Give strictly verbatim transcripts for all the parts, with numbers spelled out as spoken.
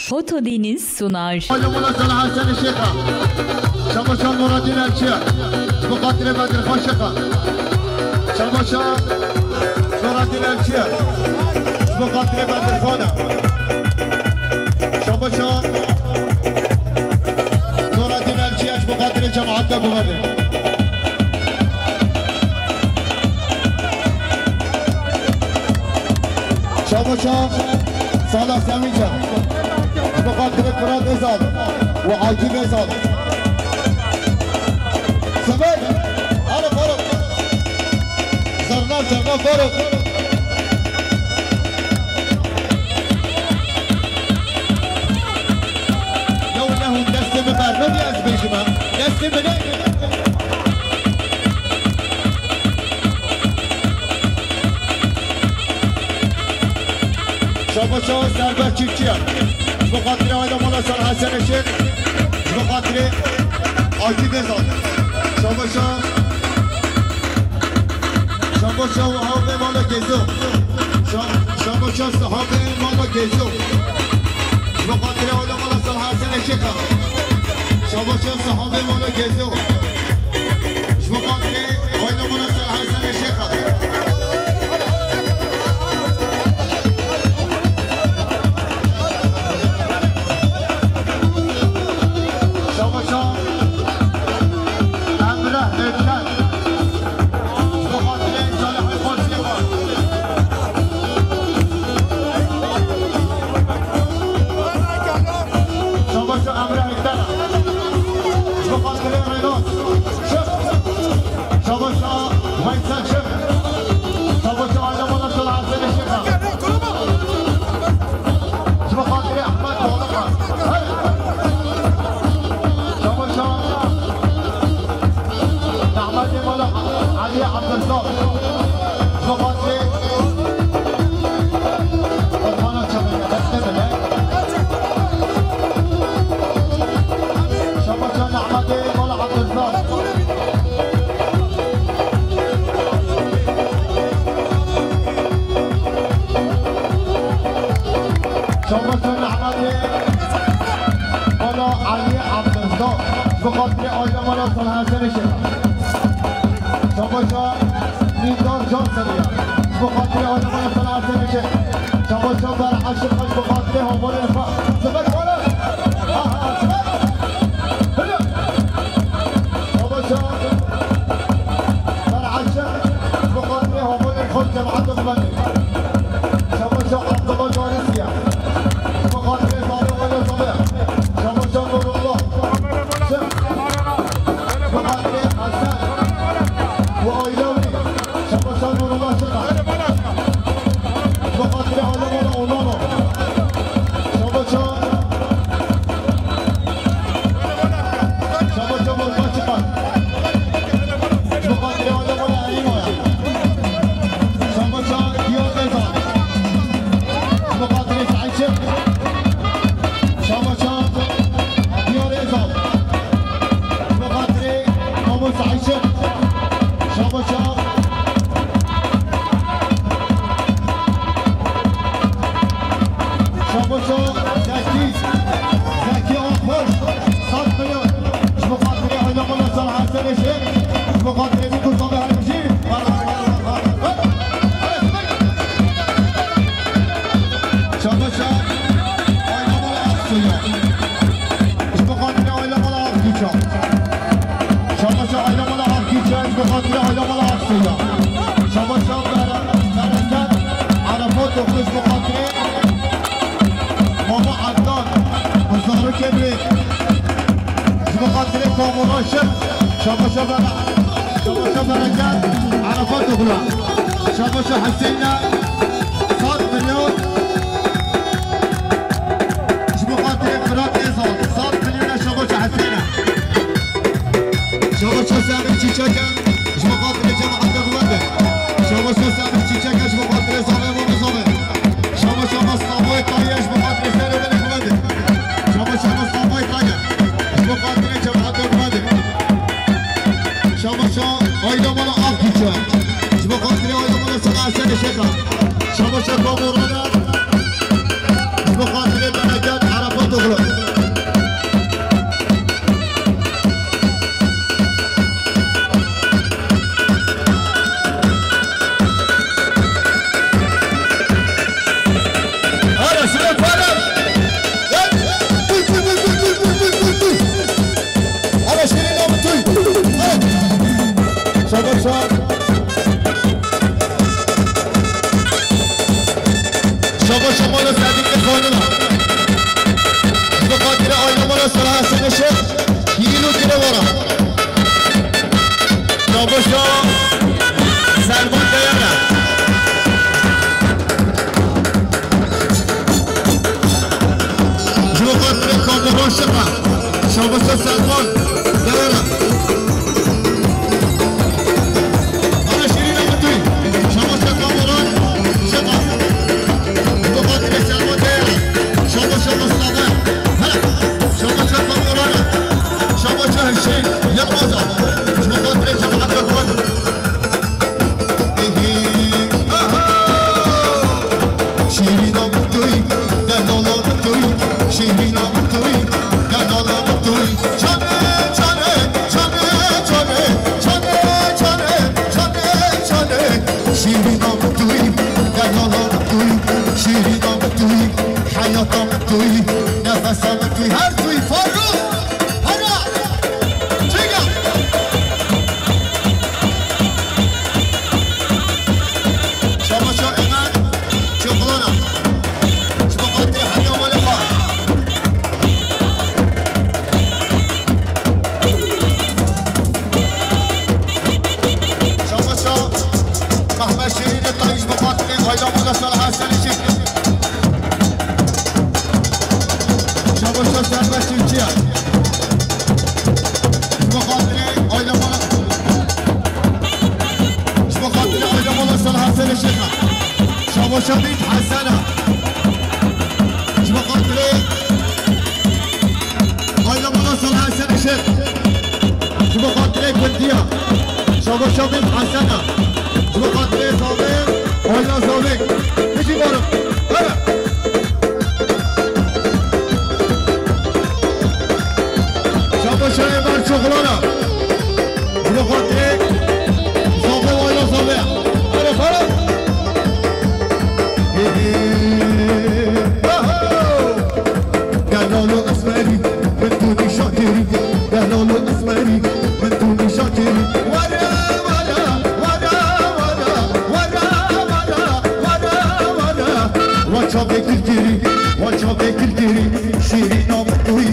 Foto Deniz sunar. Hocam, Mala Salih Hasan Şêxa. Şabaşa Nuradîn Elçiye. Ji bo xatirê Bedirxan Şêxa. Şabaşa Nuradîn Elçiye. Ji bo xatirê Bedirxan e. Şabaşa Nuradîn Elçiye ji bo xatirê cemaat de guhedin. Şabaşa Sala Semîca. Ji bo xatirê Firat Êzal û Akîf Êzal. Sibir. Hadi Faruk. Zerna, zerna Faruk. Ya ne hûn destê min bernedî ez bêjim ha. Destê min ne? Şabaşa Serbest Çiftçiye. Ji bo xatirê aile mala Sar Hesen Eşêr. Ji bo xatirê Akîf Êzal. Şabaşa, şabaşa û havê mala Gezo. Şa-, şabaşa sahabê mala Gezo. Ji bo xatirê aile mala Sar Hesen Eşêr. Şabaşa sahabê mala Gezo. Ji bo xatirê aile mala Sar Hesen Eşêr. Şabaşa Emre Ökten. Ji bo xatirê Salih Alpasiyê var. Şabaşa Emre Ökten. Ji bo xatirê Renos. Şabaşa Veysel Şêx. Şabaşa aile mala Sal Hesen Şêxa. Ji bo xatirê Ehmed Balık'a. Şabaşa Ehmedê mala Elî Abdulzor. Ji bo xatirê Osmana Çamê, destê min e. Şabaşa Ehmedê mala Abdulzor. Şabaşa Ehmedê mala Elî Abdulzor. Ji bo xatirê aile mala Sal Hesen Şêx. Şabaşa Nîdar Can Seriya. Ji bo xatirê aile mala Sal Hesen Şêx. Şabaşa Ber Aşiq, ji bo xatirê havalên xwe. Sibek were. Ha, ha, sibek. Hile. Şabaşa Ber Aşiq, ji bo xatirê havalên xwe, cemaeta xwe. Şabaşa Abdullah Canisiye. Ji bo xatirê Salih Wele Salih. Şabaşa Nurullah. Şim. Ji bo xatirê Hesen û aile wî. Şabaşa Nurullah Şixa. Ji bo xatirê aile wele Onano. Şabaşa. Şabaşa Borba Şixa. Ji bo xatirê aile wele Elî Maya. Şabaşa Diyar Êzal. Ji bo xatirê Saîd Şêx. Şabaşa Diyar Êzal. Ji bo xatirê Mamo Saîd Şêx. Şabaşa. Şabaşa Zekî. Zekî Akbaş. Sed milyon. Ji bo xatirê aile mala Sal Hesen Şêx. Ji bo xatirê min ku zabe her bijî. Şabaşa aile mala Aksoya. Ji bo xatirê aile mala Akgîça. Şabaşa aile mala Akgîça, ji bo xatirê aile mala Aksoya. Şabaşa Bere-, Bereket Erefatoglu, ji bo xatirê Mama Adnan, bi zarokê bi. Ji bo xatirê Kamûra Şir, şabaşa Bere-, şabaşa Bereket Erefatoglu. Şabaşa Hesêne, sed milyon. Ji bo xatirê Firat Êzal, sed milyon e, şabaşa Hesêne. Şabaşa Semîr Çîçek e, ji bo xatirê cemaeta xwe de. Şabaşa Semîr Çîçek e, ji bo xatirê Zavê Mame Zavê. Şabaşa Mestafayê Taye, ji bo xatirê serê belê xwe de. Şabaşa Mestafayê Taye, ji bo xatirê cemaeta xwe de. Şabaşa aile mala Akgîça. Ji bo xatirê aile mala Sala Hesen Şêxa. Şabaşa Kamûra. Ji bo xatirê Bereket Erefa Selman, Devera. Ana Şirîna Mutûy, Şamaşa Kamuran, Şeqa. Ji bo xatirê Selman Devera, Şamaşa Mustafa. Hele, Şamaşa Kamuran, Şamaşa Hişîn, Yilmaza. Ji bo xatirê cemaeta Kurd. Şîrîna min tu yî, delala min tu yî, şîrîna min tu yî, delala min tu yî. Çane, çane, çane, çane, çane, çane, çane, çane. Şîrîna min tu yî, delala min tu yî, şîrîna min tu yî, heyata min tu yî, nefesa min tu yî, her tu yî, Faruk! Hera! Çêka! Şabaşa Emer Çoxlana. Ji bo xatirê hemiya malê xwe. Şabaşa Mehmet Şirînê Tayî ji bo xatirê Ayla Mala Salih Hesen Işık. Şabaşa Serbest Çiftçiye. Ji bo xatirê Ayla Mala, ji bo xatirê Ayla Mala Salih Hesen Işık. Şabaşa Dît Hesena. Ji bo xatirê Ayla Mala Salih Hesen Işık. Ji bo xatirê gundiya. Şabaşa Dît Hesena. Ji bo xatirê Zavê. Ayla Zavê. Bijî barim. Hele. Şabaşa Emer Çoxlana. Ji bo xatirê Zavê û Ayla Zavê. Hele, hele. Delalo Esmerî, min tu nîşan kirî. Delalo Esmerî, min tu nîşan kirî. Were, were, were, were, were, were, were, were. Wa çavê kil kirî, wa çavê kil kirî. Şîrîna min tu yî,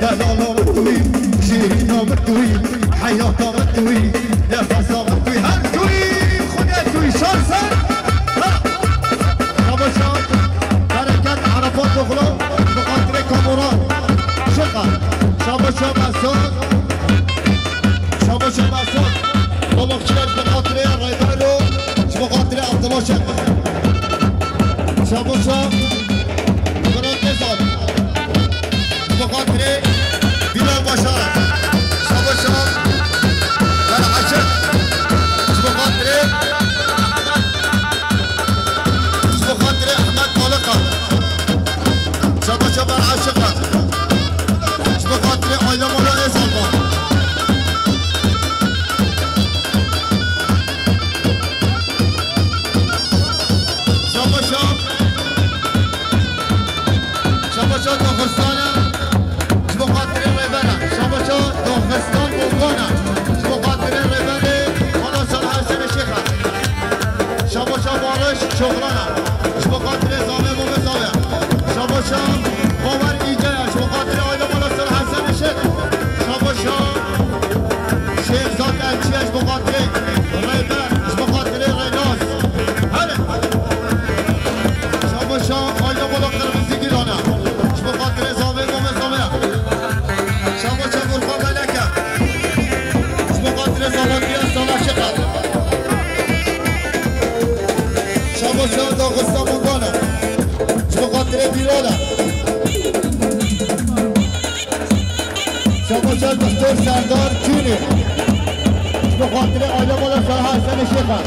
delala min tu yî, şîrîna min tu yî, heyata min tu yî, nefesa min tu yî, her tu yî, Xwedê tu yî, şar ser. Ha! Şabaşa, bereket, Arafat Oxlo, bi xatirê Kamuran, Şiqa, Şabaşa Mesut, Şabaşa Mesut, Pamukçiler, bi xatirê Rêber û ji bo xatirê Abdullah Şex. Şabaşa Murat Gezal. Ji bo xatirê Bilal Başar. Şabaşa Ferhaşe. Ji bo xatirê, ji bo xatirê Ehmed Kalika. Şabaşa Ferhaşe. Ji bo xatirê Ayla Mala Êzalba. Şabaşa, şabaşa Daxistana, ji bo xatirê Rêbera, şabaşa Daxistan Bogana, ji bo xatirê Rêberê, Mala Salih Hesen Şêxa. Şabaşa Barış Çoxlana, ji bo xatirê Zavê Mobe Zavê. Şabaşa Bawer Îceya, ji bo xatirê Ayla Mala Salih Hesen Şêx. Şabaşa Şêxzad Elçiye, ji bo xatirê Rêber, ji bo xatirê Rênas. Hele. Şabaşa Ayla Mala Qirmizî Gîlana, ji bo xatirê Zavê Mobe Zavê. Şabaşa Gurxa Meleke, ji bo xatirê Zavatiya Sala Şiqa. Şabaşa Daxista Mongana, ji bo xatirê Bîlala. Şabaşa Doktor Serdar Çûnî. Ji bo xatirê Ayla Mala Salih Hesen Şêxa.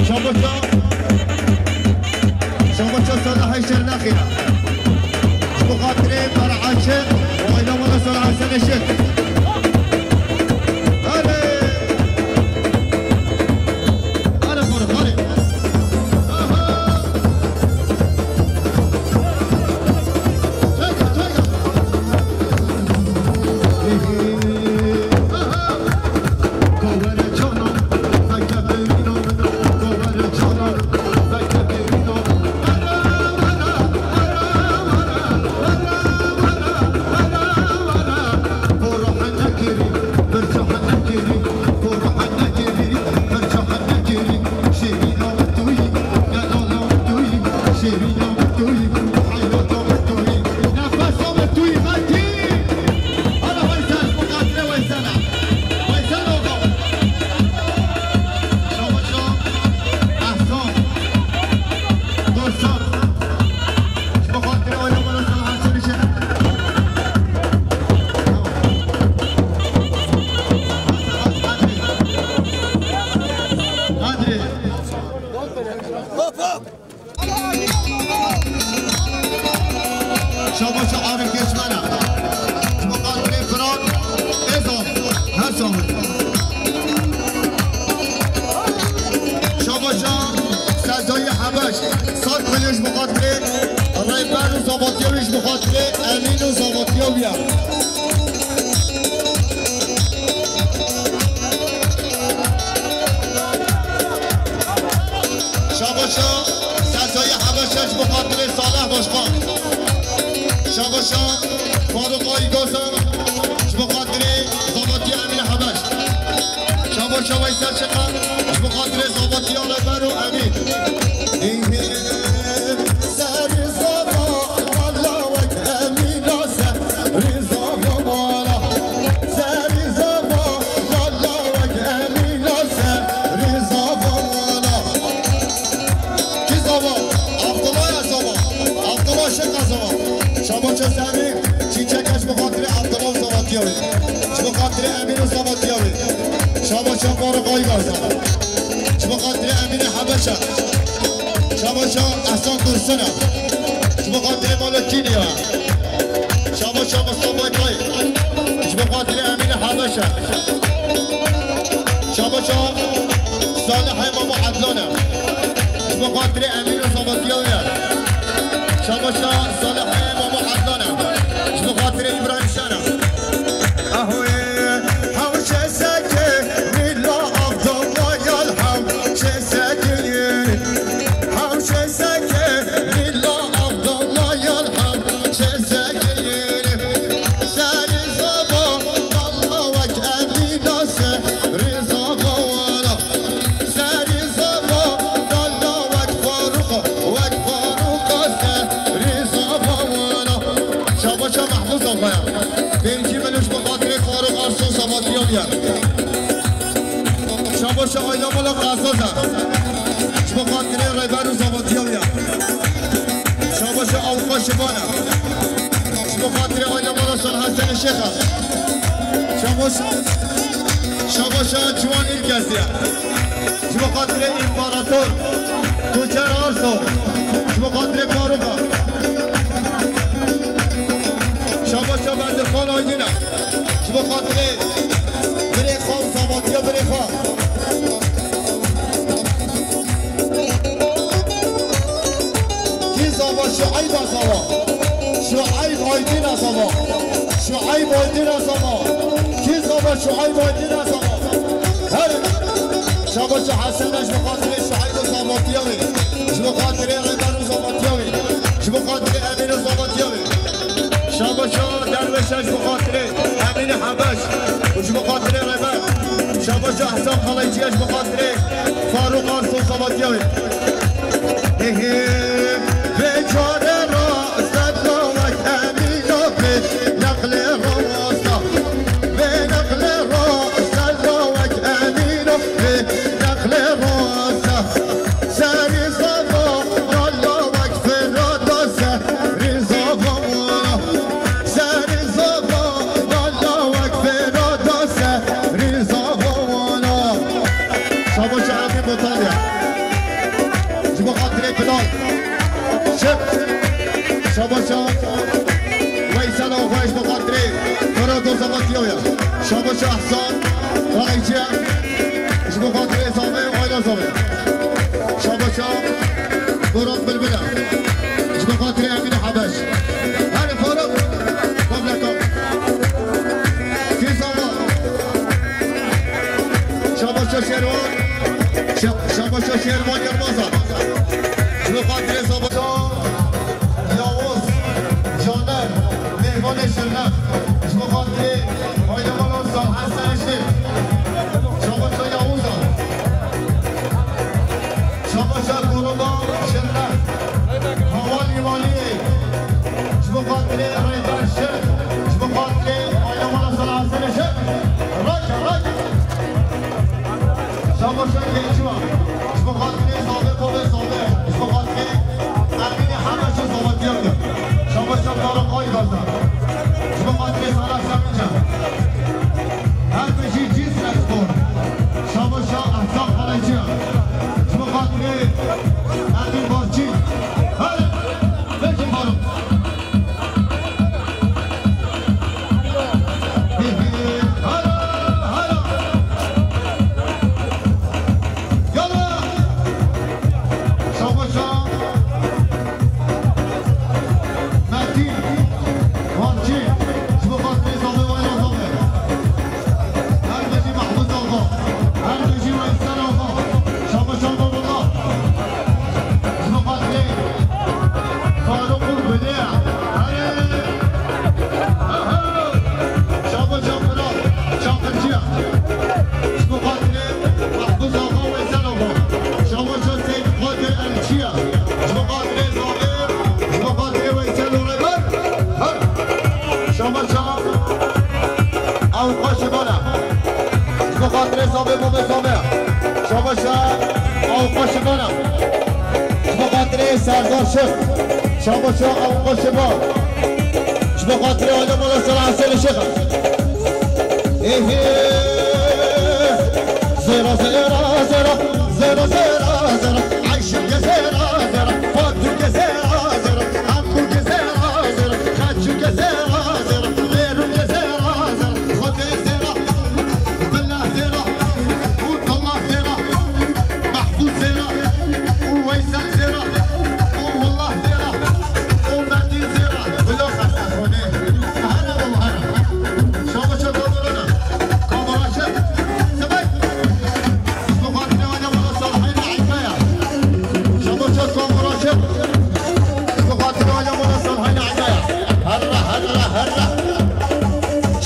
Şabaşa, şabaşa Salih Şernaxî. Ji bo xatirê Ferhaşe û Ayla Mala Salih Hesen Şêx. Hadi. Hadi, hadi, hadi. Hop, hop. Şabaşa Arif Geçmene. Ji bo xatirê Firat Ezan. Her sağ ol. Şabaşa Sezayê Hebeş. Sat milyon ji bo xatirê Rêber û Zavatiya wî, ji bo xatirê Emîn û Zavatiya wî ye. Şabaşa Sezayê Hebeşe ji bo xatirê Salih Başkan. Şabaşa Faruk Aygazan ji bo xatirê Zavatiya Emîn Hebeş. Şabaşa Veysel Şikan ji bo xatirê Zavatiya Rêber û Emîn. Serî zava, walla wek Emîn Aser. Rêza Vewala, serî zava, walla wek Emîna serî zava wala. Kî zava? Abdullah ya zava. Abdullah Şeka zava. Şabaşa Serî, çîçeke ji bo xatirê Abdullah û Zavatiya wê. Ji bo xatirê Emîn û Zavatiya wê. Şabaşa Faruk Aygar zava. Ji bo xatirê Emînê Hebeşa. Şabaşa Ehsan Dursun e. Ji bo xatirê Malokîniya. Şabaşa Mustafa Kay. Ji bo xatirê Emînê Hebeşa. Şabaşa Salihê Mamo Edlan e. Ji bo xatirê Emîn û Zavatiya wî ye. Şabaşa Salihê Mamo Edlan e. Ji bo xatirê Îbrahîm Şen e. Ahoyê, hewşe seke, mîla Abdullah yal hem. Çesekî, hewşe seke, mîla Abdullah yal hem çesekî. Serî zava, walla wek Emîna serî zava wala. Serî zava, walla wek Farûq, wek Farûq serî zava wala. Şabaşa Mehmûd Zavaya. Pêncî milyon ji bo xatirê Farûq Arso Zavatiya wî ye. Şabaşa Ayla Mala Qezaz e. Ji bo xatirê Rêber û Zavatiya wî ye. Şabaşa Avrupa Şivan e. Ji bo xatirê Ayla Mala Sal Hesenê Şêx e. Şabaş-, Şabaşa Ciwan Îlkesî ye. Ji bo xatirê Împarator Tuncer Arso. Ji bo xatirê Farûq e. Şabaşa Berdirxan Aydin e. Ji bo xatirê birê xwe û Zavatiya birê xwe. Kî zava? Şueyb a zava. Şueyb Aydin a zava. Şueyb Aydin a zava. Kî zava? Şueyb Aydin a zava. Her Şabaşa Hesen e ji bo xatirê Şueyb û Zavatiya wê. Ji bo xatirê Rêber û Zavatiya wê. Ji bo xatirê Emîn û Zavatiya wê. Şabaşa Derwêşe ji bo xatirê Emînê Hebeş û ji bo xatirê Rêber. Şabaşa Ehsan Xaleycî ye ji bo xatirê Farûq Arso Zavatiya wê. Hê hê, vê carê ra sedra wek Emîna vê neqlê rast e. Vê neqlê ra sedra wek Emîna vê neqlê rast e. Serî zava, walla wek Firata serî zava wala. Serî zava, walla wek Firata serî zava wala. Şabaşa Emîn Botalya. Ji bo xatirê Bilal. Şef. Şabaşa Veysel Axa ji bo xatirê Firata Zavatiya wê. Şabaşa Ehsan Xaleycî. Ji bo xatirê Zavê, aila Zavê. Şabaşa Murat Bilbile. Ji bo xatirê Emînê Hebeş. Her Faruk. Kompleka. Kî zava? Şabaşa Şerwan. Şa-, Şabaşa Şerwan Yılmaz'a. Ji bo xatirê Şabaşa Yavuz Caner. Mêvanê Şirnex. Ji bo xatirê Aydemala Sal Hesen Eşref. Şabaşa Yavuz'a. Şabaşa Gruba Şirnex. Havalî Maliyê. Ji bo xatirê Rêber Şir. Ji bo xatirê Aydemala Sal Hesen Eşref. Rak, rak. Şabaşa Keçûa. Ji bo xatirê Zavê Bavê Zavê. Ji bo xatirê Emînê Hebeşê Zavatiya wê. Şabaşa Faruk Aygaza. Ji bo xatirê Sala Sevincan. Her bijî Cizre Spor. Şabaşa Ehsan Xaleciya. Ji bo xatirê Serdar Şêx, Şabaşa Ewqa Şiba. Ji bo xatirê alem ola Sela Hesên Şêx. Ê hê. Zêra, zêra, zêra, zêra, zêra, zêra. Eyşûke zêra, zêra, Fatûke zêra, zêra, Ankûke zêra, zêra, Xeçûke zêra, zêra, Xêrûke zêra, zêra, Xwedê zêra, Billah zêra, û Dillah zêra, Mehfûz zêra, û Weysel zêra, û Willah zêra, û Mehdi zêra. Bila xesta Xwedê. Here baba, here. Şabaşa kamera. Kamera çek. Sibay. Bi xatirê wele wala Salhayna Enkaya. Şabaşa kamera çek. Bi xatirê wele wala Salhayna Enkaya. Herre, herre, herre.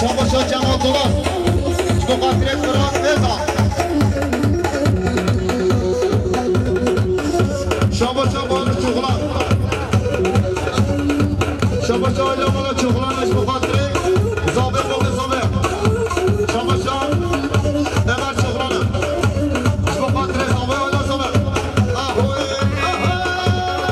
Şabaşa Cemal Dolar. Bi xatirê Firat Eza. Şabaşa Barış Çoxlan. Şabaşa Alemana Çoxlan, ji bo xatirê Zabê Bobê Zabê. Şabaşa Ömer Çoxlan. Ji bo xatirê Zabê Ala Zabê. Ahoy, ahoy, ahoy.